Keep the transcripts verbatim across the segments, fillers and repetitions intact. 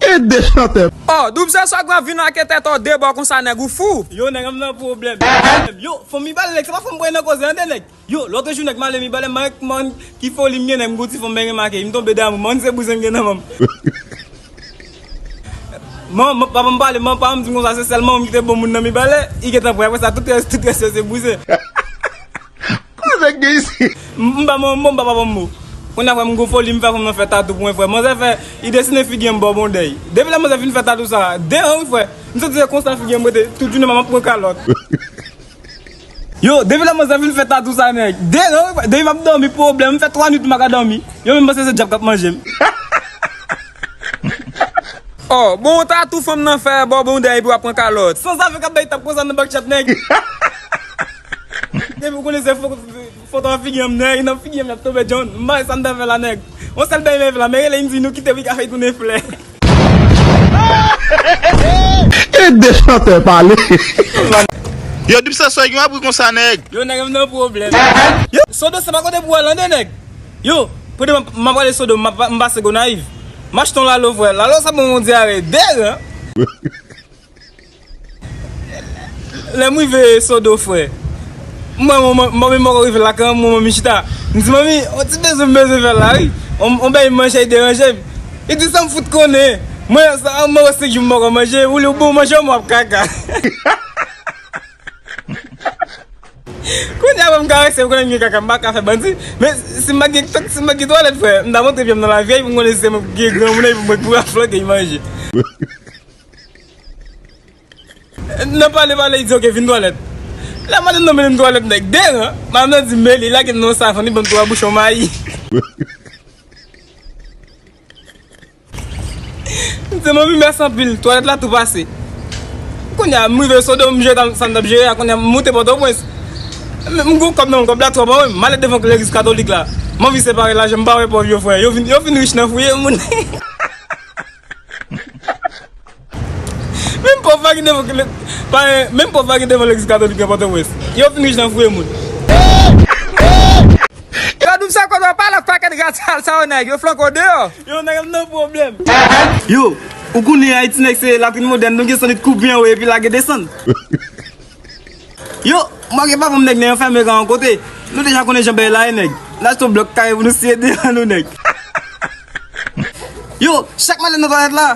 E de chantè. Oh, Doub Sè Sòg lan vin ak tèt an de bò konsa, nèg, ou fou. Yo, nèg, m nan pwoblèm. Yo, fanmi Balè, nèg, se pa fanm mwen nan koze an de, nèg. Yo, lòt jou, nèg, m ale Mibalè, m ak man ki foli m gen, nèg, m gon ti fanm byen remake, m tonbe damou, man se bouzen m gen nan men m. Man, man, papa m pale, man, papa m di m konsa, se sèl manman m ki te bon moun nan Mibalè, li gentan pran, apre sa, tout rès, tout rès yo se bouzen. Koze k gen isit? M, m pa manman m bon, m pa papa m bon. Kounye a, frè, m gon foli, m fè fanm nan fè tatou pou mwen, frè. Manzè fè, li desinen figi an m bò bondèy. Depi lè manzè fin fè tatou sa, de an, wi, frè. M santi se konsa figi an m rete, tout jounen m ap pran kalòt. Yo, depi lè manzè fin fè tatou sa, nèg, de an, wi, frè. Depi m ap dòmi, pwoblèm, m fè twa nwit m pa ka dòmi. Yo menm panse se dyab k ap manje m. Oh, bon, tatou fanm nan fè bò bondèy pou ap pran kalòt. Sanzave k ap bay tap konsa nan bak chat, nèg. Depi w konnen se fo-, foto an figi an m, nèg, nan figi an m, y ap tonbe John. M pa wè sa m ta fè la, nèg. Yon sèl bagay m fè la, men rele m di nou kite wi, kafe tounen flè. E de chantè pale. Yo, Doub Sè Sòg, yon abri konsa, nèg. Yo, nèg, m nan pwoblèm. Yo, Sodo, se pa kote pou w al, de, nèg. Yo, kote m, m ap prale Sodo, m ap, m pase Gonayiv. M achte yon lalo, frè. Lalo sa ban m yon dyare. De ran. Lè m rive Sodo, frè. Mwen, mwen, mwen, mwen, mwen rive lakay an, mwen, mwen, m chita. M di, "Manmi, yon ti bezwen m bezwen fè la, wi. On, on bagay manje, li deranje m." Li di, "Sa m fout konnen. Mwen, sa, mwen, senk jou m poko manje. Ou li, ou bon manje, mwen ap kaka." Kounye a, mwen, m karese, m konnen m gen kaka, m pa ka fè bandi. Men, si m pa gen, si m pa gen twalèt, frè, m ta montre pye m nan lavyèy pou m konnen si se mwen ki gen granmoun, epi mwen pou ap flanke manje. Nan pale, pale, li di, "Ok, vin twalèt." Lè madanm nan mennen m twalèt, nèg, de ran, madanm nan di, "Meli, lage m nan yon savann, li ban m twa bouchon mayi." M di, "Manmi, mèsi anpil, twalèt la tou pase." Kounye a, m rive Sodo, m jere sa m t ap jere a, kounye a, m moute Pòtoprens. M, m gon kòb nan men m, kòb la twòp anpil, m ale devan legliz katolik la. M anvi separe lajan, m pa wè pòv yo, frè. Yo vin, yo vin rich nan fouye moun. Menm pòv pa gen devan, pa, menm pòv pa gen devan legliz katolik nan Pòtoprens. Yo vin rich nan fouye moun. Yo, Doub Sè, kote w pale ak pakèt rat sal sa yo, nèg? Yo flanke w deyò. Yo, nèg, m nan pwoblèm. Yo, ou konnen Ayiti, nèg, se latrin modèn, nou gen sanit koupe anwo epi lage desann. Yo, m ak papa m, nèg, nan yon fèmen kan yon kote. Nou deja konnen jan bagay la ye, nèg. N achte yon blòk kare pou nou siye devan nou, nèg. Yo, chak m ale nan twalèt la,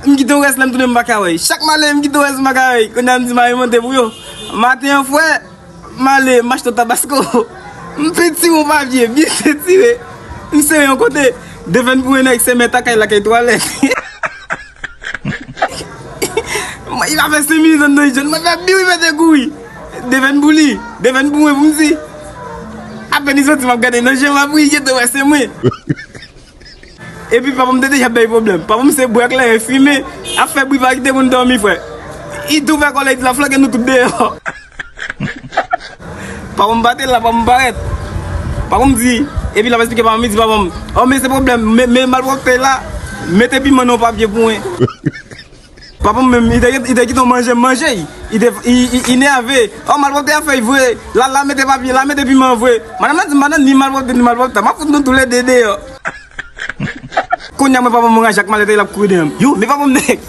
m kite yon rès, lè m tounen m pa ka wè. Chak m ale, m kite yon rès, m pa ka wè. Kounye a m di m ale monte pou yo. Maten an, frè, m ale, m achte yon tabasko. M fè tire yon papye, byen fè tire. M sere yon kote. Defen pou yon nèg se mèt a kay la, kay twalèt. Mwen, li pa fè senk minit anndan li jwenn mwen, fè biw, li mete kouri. Defen pou li, defen pou mwen, pou m di. Apèn li soti, m ap gade nan je m, m ap ri, jete wè se mwen. Epi papa m te deja bay pwoblèm. Papa m se bwè kleren, fimen, ap fè bri, pa kite moun dòmi, frè. Li tou fè kòlè, li di l ap flanke nou tout deyò. Papa m pa te la, papa m parèt. Papa m di, epi l ap esplike papa m, li di papa m, "Oh, men se pwoblèm, men, men malpwòpte la, mete piman nan yon papye pou mwen." Papa m menm, li te, li te kite w manje, manje, li te, li, li, li nève. Oh, malpwòpte ap fè vre. La, la, mete papye, la, mete piman vre. Madanm nan di m pa nan ni malpwòpte, ni malpwòpte. M ap fout nou toulède deyò. Kounye a, mwen, papa m anraje ak malèt, l ap kouri dèyè m. Yo, men papa m nèg.